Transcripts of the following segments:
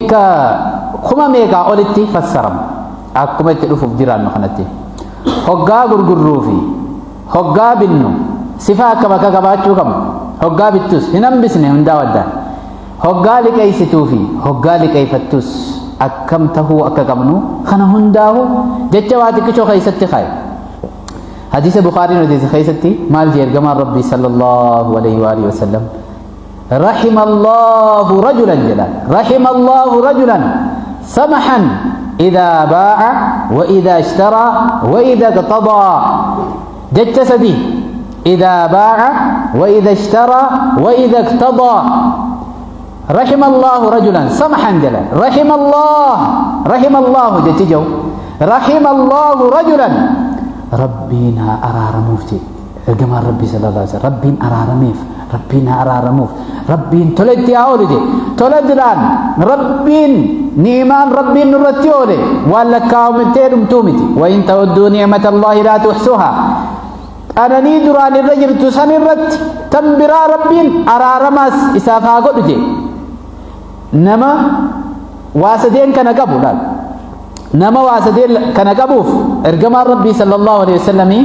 Bikka kuma meeqaa olitti fassarama. Akkuma itti dhufuuf jiraannu kanatti. Hoggaa gurgurruu fi hoggaa binnu sifa akkam akka qabaachuu qabnu. Hoggaa bittus hin hambisne hundaa waddaan. Hoggaa liqeessituu fi hoggaa liqeeffattus akkam tahuu akka qabnu kana hundaahu jecha waa xiqqishoo keessatti kaaye. Hadiisa Bukhaariin odeesse keessatti maal jee ergamaan Rabbii sallallahu alaihi wa alihi wasallam? رحم الله رجلا جلال، رحم الله رجلا سمحا إذا باع وإذا اشترى وإذا اقتضى. جت سدي إذا باع وإذا اشترى وإذا اقتضى. رحم الله رجلا سمحا جلال، رحم الله، رحم الله جت جو، رحم الله رجلا ربنا أرار مفتي ergamaan Rabbii sallallahu alaihi wasallam. Rabbiin araarameef, Rabbiin haa araaramuuf, Rabbiin tola itti haa oolu jedhe. Tola duraan Rabbiin ni'imaan Rabbiin nurratti oole waan lakkaa'amtee dhumtuu miti. وإن تعدوا نعمة الله لا تحصوها. Qananii duraan irra jirtu san irratti tan biraa Rabbiin araaramaas isaaf haa godhu jedhe. Nama waa sadeen kana qabu laal, nama waa sadeen kana qabuuf ergamaan Rabbii sallallahu alaihi wasallamii,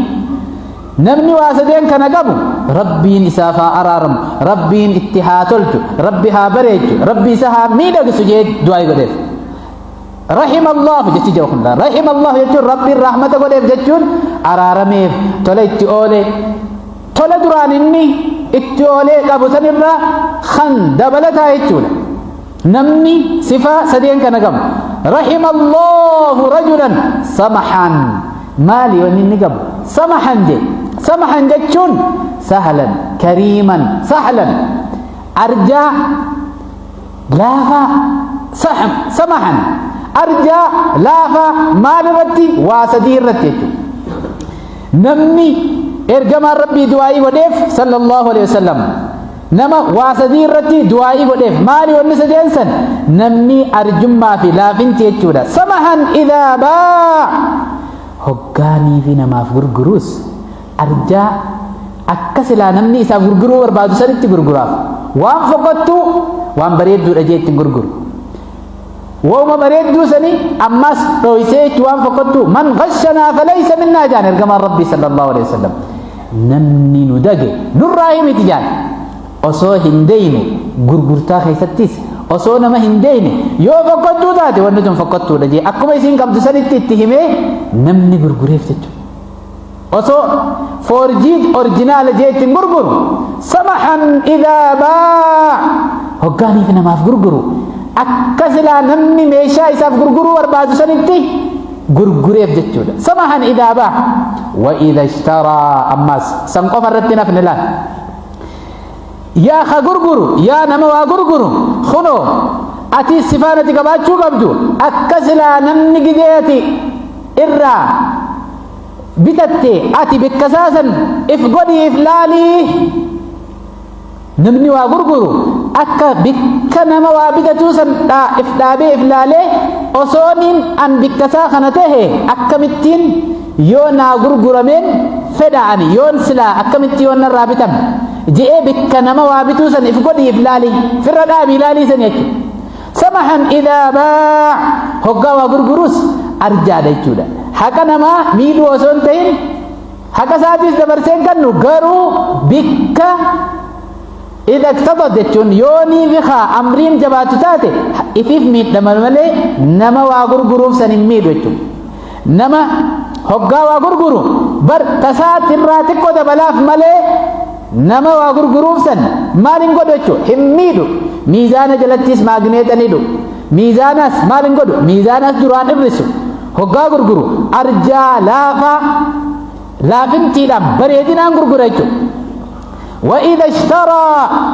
namni waa sadeen kana qabu Rabbiin isaaf haa araaramu, Rabbiin itti haa tolchu, Rabbi haa bareechu, Rabbi isa haa miidhagsu jee du'aa godheef. رحم الله jechi jedhu kun, رحم الله jechuun Rabbiin rahmata godheef jechuun, araarameef, tola itti oole, tola duraan inni itti oolee qabu sanirraa kan dabalataa jechuudha. Namni sifa sadeen kana qabu, رحم الله رجلا سمحا. Maali wanni inni qabu? سمحا je. سمحا jechuun سهلا كريما، سهلا arjaa laafaa, سمحا arjaa laafaa. Maal irratti? Waa sadii irratti jechuudha. Namni ergamaan Rabbii du'aa'ii godheef sallallahu alaihi wasallam, nama waa sadii irratti du'aa'ii godheef. Maali wanni sadeen san? Namni arjummaa fi laafinti jechuudha. سمحا إذا باع, hoggaanii fi namaaf gurguruus arjaa, akka silaa namni isaaf gurguruu barbaadu sanitti gurguraaf. Waan fokkottuu waan bareedduudha jee ittiin gurguru. Wauma bareedduu sani ammas dhoysee jechu. Waan fokkottuu, من غشنا فليس منا jaan ergamaan Rabbii sallallahu alaihi wasallam. Namni nu dage nurraa himiti jaan. Osoo hin deyne gurgurtaa keessattis, osoo nama hin deyne, yoo fokkottuu taate wanni tun fokkottuudha jee akkuma isiin qabdu sanitti itti himee namni gurgureef jechuudha. Osoo forged original jee ittiin gurguru. سمحا إذا باع, hoggaaniif namaaf gurguru akka silaa namni meeshaa isaaf gurguruu barbaadu sanitti gurgureef jechuudha. سمحا إذا باع وإذا اشترى. Ammas san qofa irratti nafni laal. Yaa ka gurguru, yaa nama waa gurguru, kunoo ati sifaanati qabaachuu qabdu akka silaa namni gideeti irraa bitatte ati bikkasaasan if godhii if laalii. Namni waa gurguru akka bikka nama waa bitatuu san if dhaabee if laalee, osooniin an bikkasaa kana tahe akkamittiin yoo naa gurgurameen fedha, ani yoon silaa akkamitti yoon narraa bitame je'ee bikka nama waa bituu san if godhii if laalii firra dhaabii laalii san jechuudha. سمحا إذا باع, hoggaa waa gurgurus arjaadha jechuudha. Haqa namaa miidhuu osoo hin ta'in, haqa isaatis dabarsee hin kennu, garuu bikka إذا اقتضى jechuun yoonii fi haa amriin jabaatu taate ifiif miidhama malee nama waa gurguruuf san hin miidhu jechuudha. Nama hoggaa waa gurguru bar tasaatti irraa xiqqoo dabalaaf malee nama waa gurguruuf san maal hin godhu jechuudha, hin miidhu. Miizaana jalattis maagneeta ni hidhu. Miizaanas maal hin godhu, miizaanas duraan hir'isu. Hoggaa gurguru arjaa laafaa, laafintiidhaan bareedinaan gurgura jechuudha. وإذا اشترى,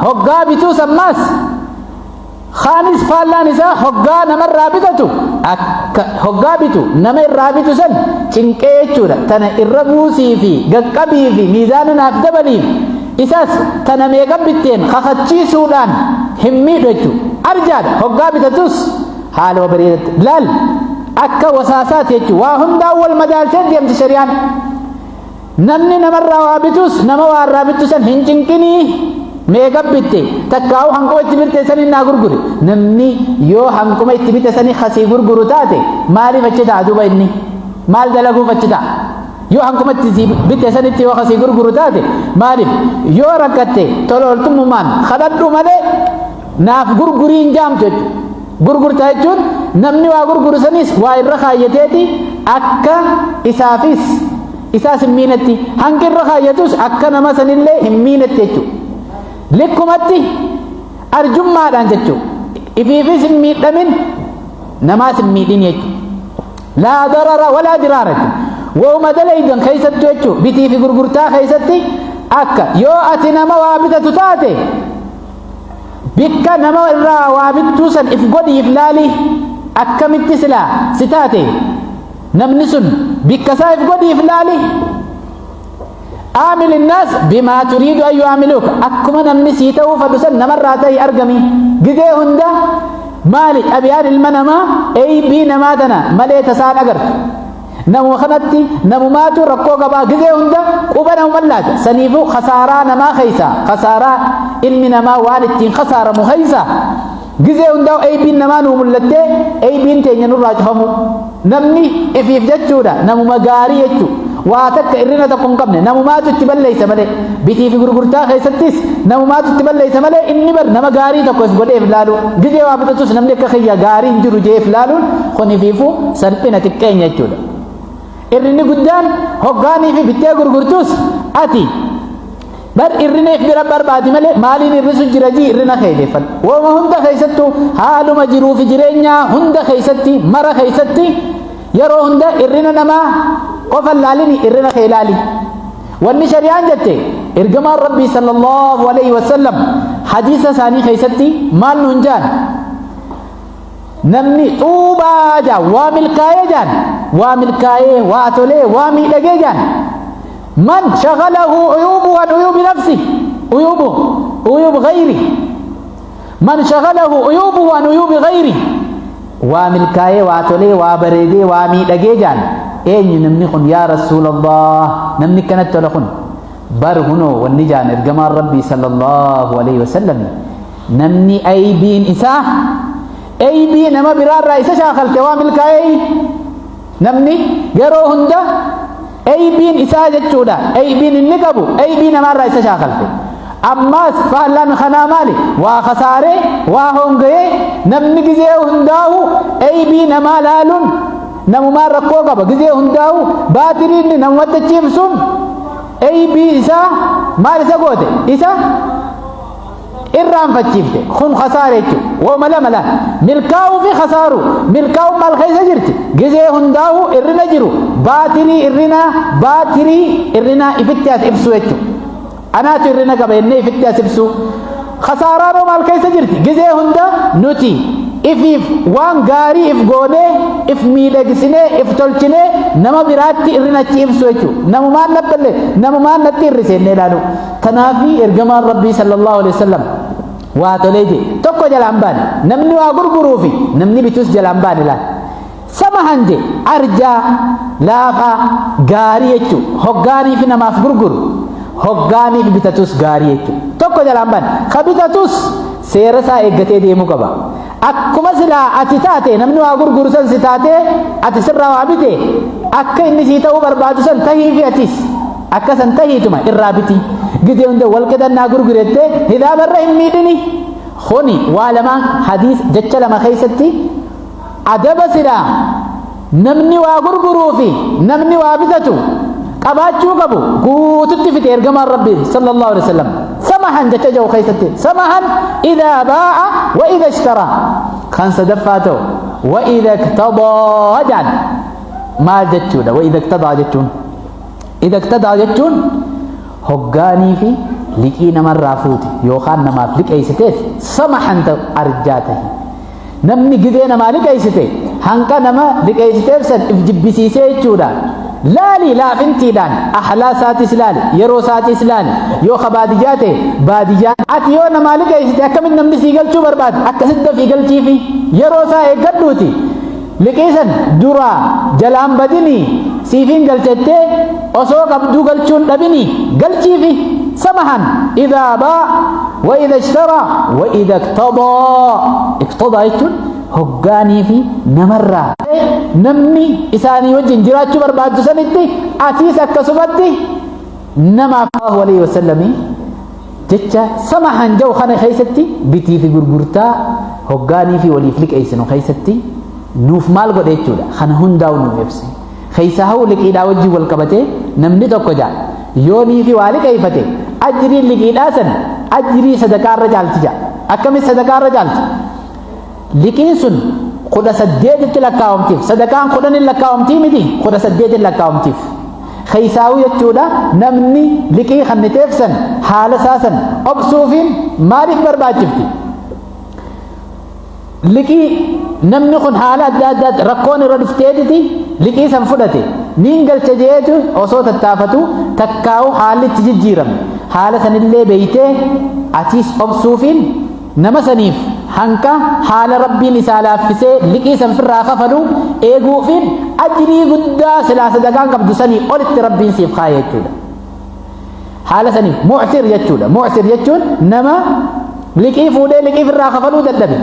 hoggaa bituu sammaas kaanis faallaan isaa, hoggaa namarraa bitatu, akka hoggaa bitu nama irraa bitu san cinqee jechuudha. Tana irra buusii fi gaqqabii fi miizaana naaf dabaliif, isas tana meeqa bitteen kakachiisuudhaan hin miidhu jechuudha. Arjaadha hoggaa bitatus, haala bareedatti laal, akka wasaasaati jechuudha. Waa hundaan wal madaaltee deemti shari'aan. Namni namarraa waa bitus nama waa irraa bitu san hin cinqinii. Meeqa bitte? Takkaa'u hanquma itti bitte sanii naa gurguri. Namni yoo hanquma itti bite sanii kasii gurguru taate, maaliif achi ta'a duuba? Inni maal dalaguuf achi ta'a? Yoo hanquma itti bitte sanitti yoo kasii gurguru taate, maaliif? Yoo rakkatte tolooltummaan kadhadhu malee naaf gurguriin jaamtu jechuudha. Gurgurtaa jechuun namni waa gurguru sanis waa irra kaayyateeti, akka isaafis isaas hin miinetti, hanqi irra kaayyatus akka nama sanillee hin miinetti jechuudha. Likkumatti arjummaadhaan jechuudha. Ifiifis hin miidhamin, namaas hin miidhin jechuudha. Laa darara walaa diraara jechuudha. Wauma dalaydan keessattu jechuudha. Bitii fi gurgurtaa keessatti akka yoo ati nama waa bitatu taate, bikka nama irraa waa bittuu san if godhi, if laali. Akkamitti silaa si taate namni sun, bikka isaa if godhi, if laali. عامل الناس بما تريد أن يعاملوك. Akkuma namni sii ta'uu fadhu san namarraa ta'ii argami. Gizee hunda maali? Xabiyaan ilma namaa eeybii namaa tana malee tasaan agartu. Namuma kanatti namumaatu rakkoo qabaa, gizee hunda quba namuman laata. Saniifuu khasaaraa namaa keeysa, khasaaraa ilmi namaa waan ittiin khasaaramu keeysa, gizee hundaa eeybiin namaa nuu mul'attee eeybiin teenya nurraa cufamu. Namni ifiif jechuudha namuma gaarii jechuu, waa takka irrina tokko hin qabne, namumaatu itti balleeysa malee. Bitii fi gurgurtaa keessattis namumaatu itti balleeysa malee, inni bar nama gaarii tokko if godheef laalu, gizee waa bitatus namni akka kiyya gaarii hin jiru jeef laaluun kun ifiifuu salphina, xiqqeenya jechuudha. Irrinni guddaan hoggaanii fi bittee gurgurtus ati bar irrina if bira barbaadi malee, maaliin irrisu jira jii irrina keedeeffadhu. Wooma hunda keessattuu, haaluma jiruu fi jireenyaa hunda keessatti, mara keessatti, yeroo hunda irrina namaa qofa laalini, irrina kee ilaali. Wanni shari'aan jette, ergamaan Rabbii sallallahu alaihi wasallam hadiisa isaanii keessatti maal nuun jaan? Namni xuubaa jaan, waa milkaa'ee jaan, waa milkaa'ee, waa tolee, waa miidhagee jaan, من شغله عيوبه عن عيوب نفسه، عيوبه عيوب غيره، من شغله عيوبه عن عيوب غيره. Waa milkaa'ee, waa tolee, waa bareedee, waa miidhagee jaan eenyu namni kun, yaa Rasuulallah? Namni kanatti tola kun bar hunoo wanni jaan ergamaan Rabbii sallallahu alaihi wasallam, namni aybiin isaa aybii nama biraarraa isa shaakalte waa milkaa'ee. Namni yeroo hunda aybiin isaa jechuudha, aybiin inni qabu aybii namaarraa isa shaakalte, ammaas faallaan kanaa maali? Waa kasaaree, waa honga'ee. Namni gizee hundaahu aybii namaa laaluun namumaan rakkoo qaba. Gizee hundaahu baatiriinni namumatti ciibsuun aybii isaa maal isa goote? Isa irraanfachiifte. Kun kasaare jechuudha. Wooma lama laal, milkaa'uu fi kasaaru. Milkaa'uun maal keessa jirti? Gizee hundaahu irrina jiru, baatirii irrinaa, baatirii irrinaa ifitti as ibsu jechuudha. Anaatu irrina qaba jennee ifitti as ibsu. Kasaaraan maal keessa jirti? Gizee hunda nuti ifiif waan gaarii if goonee, if miidhagsinee, if tolchinee, nama biraatti irrina achi ibsu jechuudha. Namumaan nabballe, namumaan natti hir'ise jennee ilaalu. Kanaafi ergamaan Rabbii sallallahu alaihi wasallam waa tolee jee tokko jalaan baane. Namni waa gurguruu fi namni bitus jalaan baane laal. سمحا je, arjaa, laafaa, gaarii jechuu. Hoggaanii fi namaaf gurguru, hoggaanii fi bitatus gaarii jechuu, tokko jalaan baane. Ka bitatus seera isaa eeggatee deemuu qaba. Akkuma silaa ati taate, namni waa gurguru san si taatee ati sirraa waa bite, akka inni sii ta'uu barbaadu san tahii fi atis akka san tahiituma irraa biti. Gizee hunda wal qixannaa gurgurettee hidaabarra hin miidhini. Kuni waa lamaan hadiis jecha lama keessatti adaba silaa namni waa gurguruu fi namni waa bitatu qabaachuu qabu guututti fite ergamaan Rabbii sallallahu alaihi wasallam. سمحا jecha jahu keessatti سمحا إذا باع وإذا اشترى. Kan sadaffaa ta'u وإذا اقتضى jaan maal jechuudha? وإذا اقتضى jechuun, إذا اقتضى jechuun hoggaanii fi liqii namarraa fuute yookaan namaaf liqeessiteef سمحا ta'u, arjaa tahi. Namni gizee namaa liqeessite, hanqa nama liqeessiteef san if jibbisiisee jechuudha. Laali, laafintiidhaan ahlaa isaatis laali, yeroo isaatis laali. Yoo ka baadiyyaa ta'e, baadiyyaan ati yoo namaa liqeessite akkamitti namni sii galchuu barbaade, akkasitti dafii galchiifi. Yeroo isaa eeggadhuuti liqii san duraa jalaan badinii, siifiin galchettee osoo qabduu galchuun dhabinii galchiifi. Samahan idaa baa wa ida ishtaraa wa ida iqtadaa. Iqtadaa jechuun hoggaanii fi namarraa namni isaanii wajjin jiraachuu barbaaddu sanitti atiis akkasumatti namaaf alayhi wasallamii jecha samahan jau kana keessatti bitii fi gurgurtaa hoggaanii fi waliif liqeessinu keessatti nuuf maal godhe jechuudha. Kana hundaa'u nuuf ibse. Keessaa ha'u liqiidhaa wajjin wal qabatee namni tokko jaa yoo nii fi waa liqeeffate, ajriin liqiidhaa san ajrii sadaqaarra caalti jaa. Akkamitti sadaqaarra caalti? Liqiin sun 18tti lakkaa'amtiif. Sadaqaan 10n lakkaa'amtii miti, 18n lakkaa'amtiif. Keessaa'u jechuudha, namni liqii kanniteef san haala isaa san obsuufiin maaliif barbaachifti? Liqii namni kun haala adda addaatti rakkoon irra dhufteetiti liqii san fudhate, niin galcha jeetu osoo tattaafatu takkaa'u haalli itti jijjiirame. Haala sanillee beeytee atiis obsuufiin nama saniif hanqa haala Rabbiin isaa laaffisee liqii san firraa kafalu eeguufiin ajrii guddaa silaa sadaqaan qabdu sanii olitti Rabbiin siif kaa'e jechuudha. Haala saniif mu'sir jechuudha. Mu'sir jechuun nama liqii fuudhee liqii firraa kafaluu dadhabe.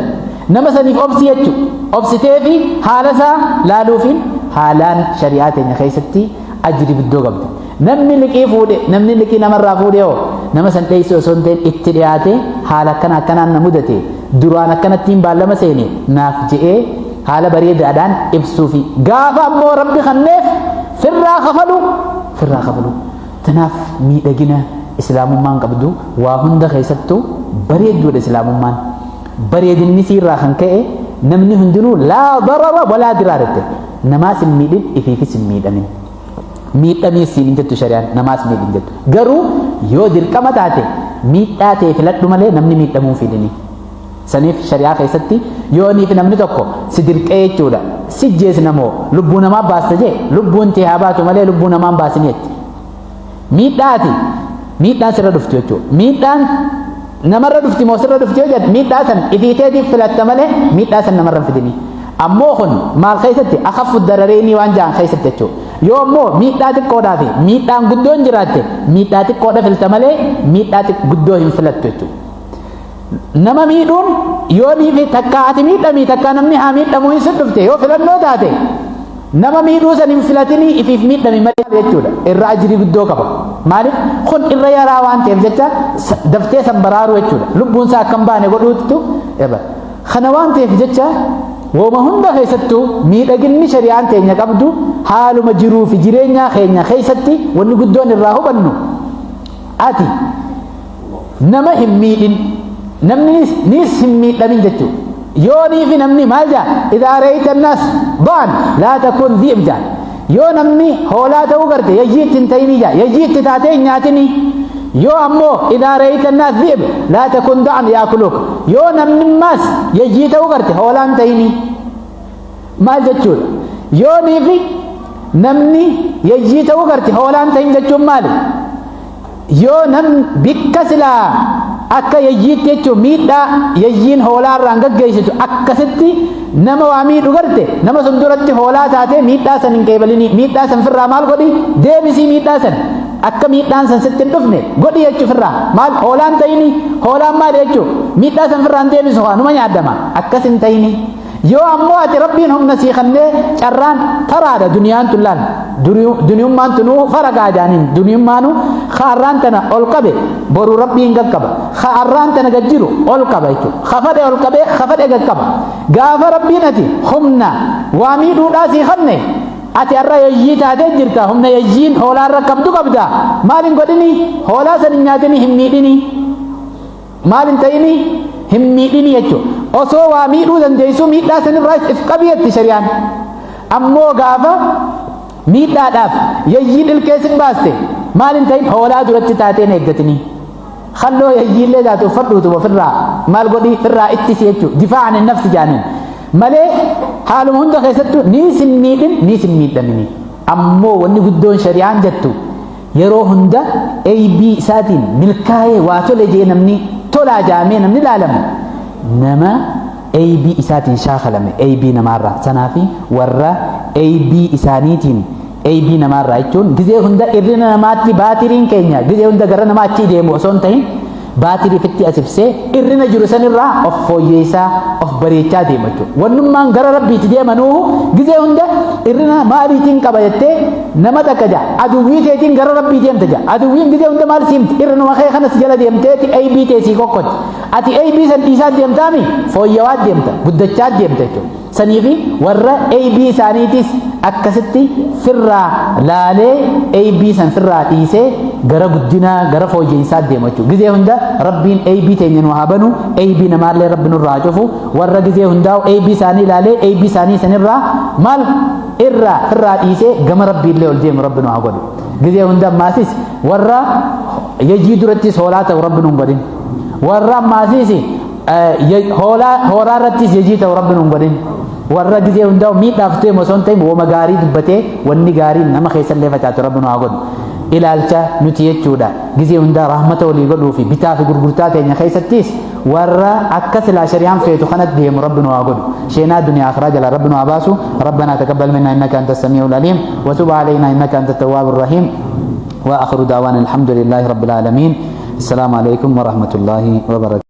Nama saniif obsi jechuudha. Obsitee fi haala isaa laaluufiin haalaan shari'aa teenya keessatti ajrii guddoo qabdi. Namni liqii fuudhe, namni liqii namarraa fuudhe hoo nama san dheessuu osoo hin ta'in itti dhiyaatee, haala akkana akkanaan na mudate, duraan akkanattiin baallama seene naaf je'ee haala bareedaadhaan ibsuufi, gaafa ammoo Rabbi kanneef firraa kafalu, firraa kafalu. Tanaaf miidhagina islaamummaan qabdu waa hunda keessattuu bareedduudha islaamummaan. Bareedinni siirraa kan ka'e namni hundinuu laa darara walaa diraar jette. Namaas hin miidhin, ifiifis hin miidhamin. Miidhamiis siin hin jettu shari'aan, namaas miidhin jettu. Garuu yoo dirqama taate miidhaa ta'e filadhu malee namni miidhamuu hin fidini. Saniif shari'aa keessatti yoo niif namni tokko si dirqee jechuudha. Si jeesna moo lubbuu namaa baasta jee, lubbuun tee haa baatu malee lubbuu namaa hin baasini jetti. Miidhaati miidhaan sirra dhuftu jechuudha. Miidhaan namarra dhufti moo sirra dhufti yoo jedhu, miidhaa san ifiiteetiif filatta malee miidhaa san namarra hin fidini. Ammoo kun maal keessatti? Akaffu darareeni waan ja'an keessatti jechuudha. Yoo ammoo miidhaa xiqqoodhaa fi miidhaan guddoon jiraatte, miidhaa xiqqoodha filta malee miidhaa guddoo hin filattu jechuudha. Nama miidhuun yoo niifi takkaa ati miidhamii takkaa namni haa miidhamuu hin sin dhufte, yoo filannoo taate nama miidhuu san hin filatinii, ifiif miidhami malee jechuudha. Irra ajrii guddoo qaba. Maaliif? Kun irra yaraa waan ta'eef jecha daftee san baraaruu jechuudha. Lubbuun isaa akka hin baane godhuutu irra. Kana waan ta'eef jecha wooma hunda keessattuu miidhaginni shari'aan teenya qabdu haaluma jiruu fi jireenyaa keenya keessatti wanni guddoon irraa hubannu, ati nama hin miidhin, namni nis hin miidhamin jechuudha. Yoo niifi namni maal jaa, idaa reeyta naas ba'an laa takun dhi'ib jaa. Yoo namni hoolaa ta'uu garte yayyii itti hin ta'inii jaa, yayyii itti taatee hin nyaatinii. Yoo ammoo idaa reeyta naas dhi'ib laa takun da'an yaakuluuk. Yoo namni maas yayyii ta'uu garte hoolaa hin ta'inii. Maal jechuudha? Yoo niifi namni yayyii ta'uu garte hoolaa hin ta'in jechuun maali? Yoo nam bikka silaa akka yayyiitti jechuun miidhaa yayyiin hoolaa irraan gaggeessitu akkasitti nama waa miidhu garte, nama sun duratti hoolaa taatee miidhaa san hin qeebalinii, miidhaa san firraa maal godhi, deebisii, miidhaa san akka miidhaan san sitti hin dhufne godhi jechuu. Firraa maal, hoolaan ta'inii. Hoolaan maal jechuu? Miidhaa san firraan deebisu haa numa nyaaddama, akkas hin ta'inii. Yoo ammoo ati Rabbiin humna sii kennee, carraan taraadha, duniyaan tun laal, duniyummaan tunuu faragaa jaaniin, duniyummaanu kaarraan tana ol qabe boru Rabbiin qaqqaba, kaarraan tana gad jiru ol qaba jechuudha, kafadhe ol qabee kafadhe qaqqaba. Gaafa Rabbiin ati humna waa miidhuudhaa sii kenne, ati har'a yayyii taatee jirta, humna yayyiin hoolaarra qabdu qabda, maal hin godhini? Hoolaa san hin nyaatini, hin miidhini. Maal hin ta'ini? Hin miidhini jechuudha. Osoo waa miidhuu dandeessu miidhaa sanirraa if qabi jetti shari'aan. Ammoo gaafa miidhaadhaaf yayyiin ilkee sin baaste maal hin ta'in? Hoolaa duratti taateen eeggatini. Halloo yayyiillee taate uffadhuutuma ofirraa maal godhi, firraa ittisi jechuudha. Difaa'an hin nafsi jaaniin. Malee haaluma hunda keessattuu niis hin miidhin, niis hin miidhamini. Ammoo wanni guddoon shari'aan jettu yeroo hunda eeybii isaatiin milkaa'ee waa tole jee namni tolaa jaamee namni ilaalamu nama eeybii isaatiin shaakalame eeybii namaarraa sanaafi warra eeybii isaaniitiin. Eybii namaarraa jechuun gizee hunda irrina namaatti baatiriin keenya gizee hunda gara namaa achii deemu osoo hin tahin baatirii ofitti as ibsee irrina jiru sanirraa of fooyyeessaa of bareechaa deema jechuudha. Wannummaan gara Rabbiitti deemanuuhu gizee hunda irrina maaliitiin qaba jettee nama takka ja'a aduwwii teetiin gara Rabbii deemta ja'a. Aduwwiin gizee hunda maal siimti irrinuma kee kanas jala deemteeti eybii tee sii kokkotti. Ati eybii san dhiisaa deemtaami fooyyawaa deemta guddachaa deemta jechuudha. Saniifi warra eybii isaaniitis akkasitti firraa laalee eybii san firraa dhiisee gara guddinaa gara fooyya'insaa deema jechuudha. Gizee hunda Rabbiin eybii teenya nu haa banu, eybii namaallee Rabbi nurraa haa cufu. Warra gizee hundaa'u eybii isaanii ilaalee eybii isaanii sanirraa maal irraa firraa dhiisee gama Rabbiillee ol deemu Rabbi nu haa godhu. Gizee hunda ammaasis warra yajii durattis hoolaa ta'u Rabbi nu hin godhin. Warra ammaasis hoolaa hooraa irrattis yajii ta'u Rabbi nu hin godhin. Warra gizee hundaa'u miidhaaf deemu osoo hin ta'in woma gaarii dubbatee wanni gaariin nama keessallee facaatu Rabbi nu haa godhu. Ilaalcha nuti jechuudha. Gizee hundaa rahmata walii godhuu fi bitaa fi gurgurtaa teenya keessattis warra akka silaa shari'aan feetu kanatti deemu Rabbi nu haa godhu. Sheenaa duniyaa akhiraa jalaa Rabbi nu haa baasu. ربنا تقبل منا إنك أنت السميع العليم وتب علينا إنك أنت التواب الرحيم وآخر دعوانا الحمد لله رب العالمين. السلام عليكم ورحمة الله وبركاته.